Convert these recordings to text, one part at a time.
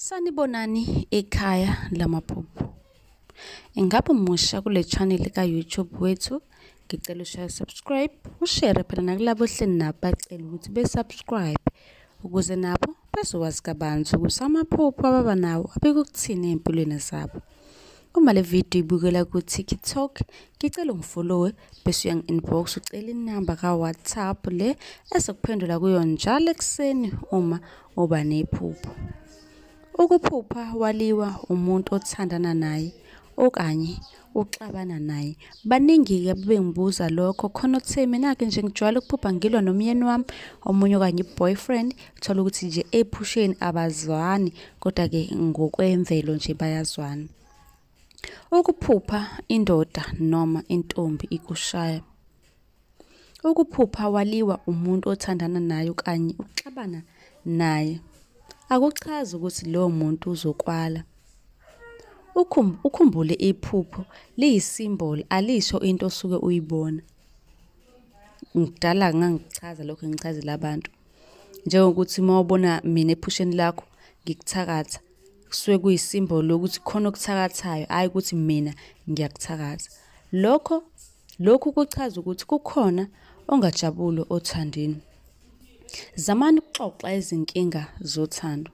Sanibonani ekhaya lamaphupho. Ingabe umusha kule channel ka-YouTube wethu? Ngicela ushaye subscribe, ushare phela nakulabo ohleli nabo bacela ukuthi be-subscribe ukuze nabo bezokwazi kabanzi ukuthi amaphupho ababa nawo abike ukuthini ey'mpilweni zabo. Uma le video ibukela ku-TikTok, ngicela ungifollowe bese uyangi-inbox ucela inamba ka-WhatsApp le esokuphendula kuyo njalo ekuseni uma uba nephupho. Ukuphupha waliwa umuntu othandana naye okanye uxabana naye. Baningi-ke abebengibuza lokho, khona othe mina-ke nje ngijwayele ukuphupha ngilwa nomyeni wami, omunye okanye i-boyfriend, uthole ukuthi nje ephusheni abazwani, kodwa-ke ngokwemvelo nje bayazwana. Ukuphupha indoda noma intombi ikushaya. Ukuphupha waliwa umuntu othandana naye okanye uxabana naye akuchazi ukuthi lowo muntu uzokwala. Ukhumbule iphupho liyisimboli, alisho into osuke uyibona. Ngidala ngangichaza lokho, ngichazela abantu. Njengokuthi uma ubona mina ephusheni lakho ngikuthakatha, kusuke kuyisimboli lokuthi khona okuthakathayo, hhayi ukuthi mina ngiyakuthakatha. Lokhu kuchaza ukuthi kukhona ongajabuli othandweni. Zamani ukuxoxa izinkinga zothando.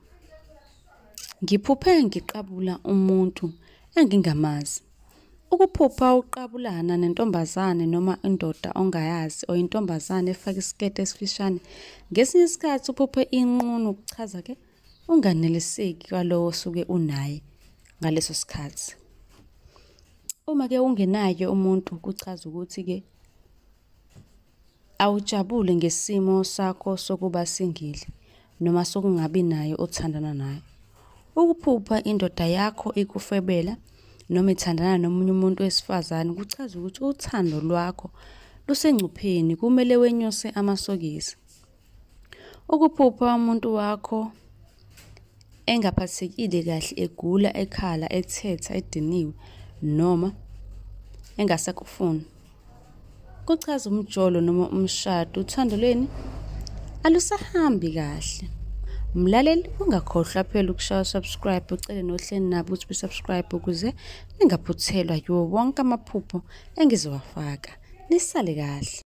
Ngiphuphe ngiqabula umuntu engingamazi. Ukuphupha uqabulana nentombazane noma indoda ongayazi or intombazane efake isiketi esifishane, ngesinye isikhathi uphuphe inqunu, kuchaza-ke unganeliseki kwalowo osuke unaye ngaleso sikhathi. Uma-ke ungenaye umuntu, kuchaza ukuthi-ke awujabule ngesimo sakho sokuba singili noma sokungabi naye othandana naye. Ukuphupha indoda yakho ikufebela noma ithandana nomunye umuntu wesifazane kuchaza ukuthi uthando lwakho lusengcupheni, kumele wenyuse amasokisi. Ukuphupha umuntu wakho engaphathekile kahle, egula, ekhala, ethetha, ediniwe noma engasakufuni, kuchaza umjolo noma umshado, uthando lweni alusahambi kahle. Mlaleli, ungakhohlwa phela ukushaya subscribe, ucele nohleli nabo ukuthi be-subscribe ukuze ningaphuthelwa yiwo wonke amaphupho engizowafaka. Nisale kahle.